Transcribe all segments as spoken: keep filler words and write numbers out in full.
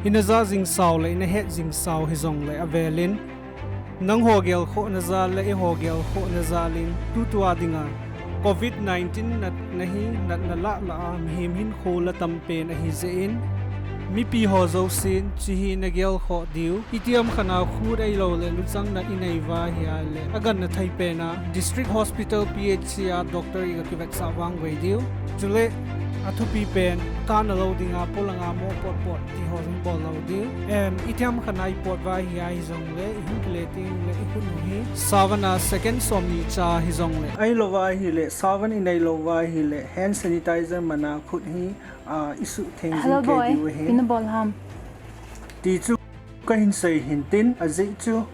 Ina ja jing sau le ina het jing sau hijongle avelin, nangho gelkhohna jal le eiho gelkhohna jal in tutua dinga covid nineteen natna hi natna lah lah a mihem hinkho la tam pen ahi jeh in, mipi ho jousen hiche hi na gelkhoh diu. Itiham khat a khut ahilou le luchang nat inei uva ahile, agangthei pen a District Hospital P H C a doctor iga kivetsah vangvei diu. Chule athupi pen, kana lou dinga, polanga mo potpot ti ho jong bol lou diu. Em, itiham khat a ipot uva ahi, ahijongle, ihung kile teng le ikhut u hi, savan a second somni cha hijongle, ahilou uva ahile, savan inei lou uva ahile, hand sanitizer man a khut hi, ah, isuh theng jing kei diu ahi. Hello boy, ipi nabol ham? Ti chu kahin sei hintin, ajeh chu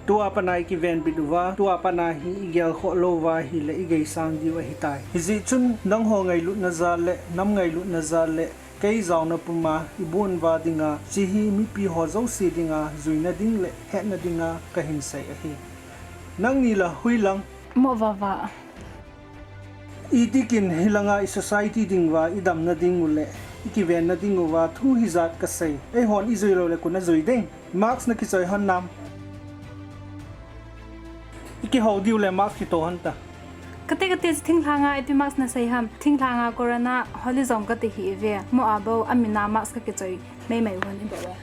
tua pat a ikivenbit uva, tua pat a hi igelkhoh lou uva ahile igeisang diu ahitai. Hijeh chun nangho ngailutna jal le, nam ngailutna jal le, kei jaona puma ibon uva dinga, hiche hi mipi ho jouse dinga, juina ding le hetna dinga kahin sei ahi. Nangni la hoilang? Mo vava. Itikin hilanga i society dinguva, idamna dingu le ikivenna dinguva thu hijat kasei. Eihon ijui lou le koi in ajui ding? Mask nakichoi hon nam? Ikihou diu le mask kito hon ta. Kati kati, thinglhanga ipi mask nasei ham? Thinglhanga corona holi jong kati hih uve. Mo a bou, amin a mask kakichoi meimei hon ibou e.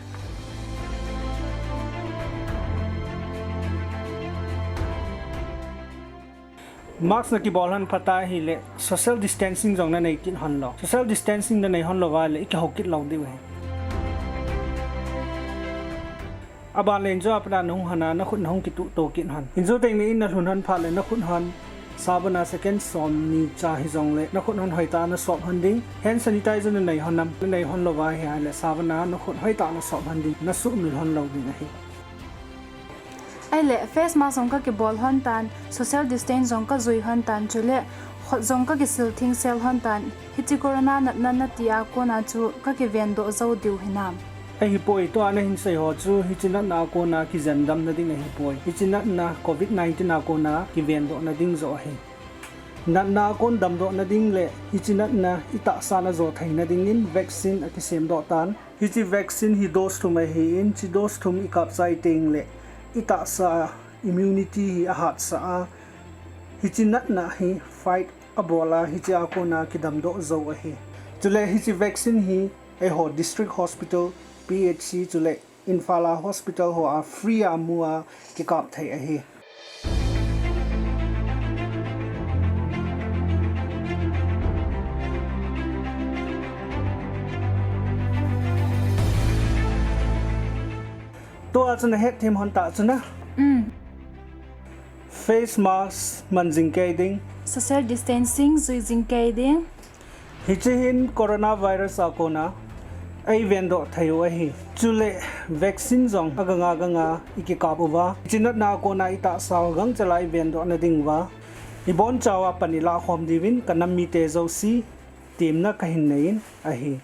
Mask nakibol hon phat ahile, social distancing jong nanei kit hon lou. Social distancing nanei hon lou uva le, ikihou kit lou diu ahi. Aban le injo a pat a nahung hon a, nakhut nahung kituh to kit hon. Injo teng le in nalhun hon phat le, nakhut hon savan a second somni cha hijongle, nakhut hon hoitah a nasop hon ding. Hand sanitizer nanei hon nam? Nanei hon lou uva ahile, savan a nakhut hoitah a nasop hon ding. Nasuhmil hon lou ding ahi. Ahile, face mask jong kakibol hon tan, social distance jong kajui hon tan, chule khut jong kakisil thengsel hon tan, hiche corona natna nati a kona chu kakiven doh jou diu hinam? Ahipoi, tua nahin sei ho chu hiche natna a kona kijendamna ding ahipoi. Hiche natna covid nineteen a kona kiven dohna ding joh ahi. Natna a kon damdohna ding le hiche natna itahsa in ajo theina dingin vaccine akisem doh tan. Hiche vaccine hi dose thum ahin, hiche dose thum ikap chai teng le itahsa immunity hi ahatsah a, hiche natna hi fight abol a, hiche a kona kidamdoh jou ahi. Chule hiche vaccine hi eiho District Hospital, P H C, chule Imphal a hospital ho a free a mu a kikap thei ahi. Tua chu nahet them hon ta chu na. Mm. Face mask man jing kei ding. Social distancing jui jing kei ding. Hiche hin coronavirus a kona eiven doh thei u ahi. Chule vaccine jong aganga ganga ikikap uva, hiche natna a kona itahsa u gangchel a iven dohna ding uva, ibonchauva pan ilah khom diuvin kanam mite jouse temna kahin nei in ahi.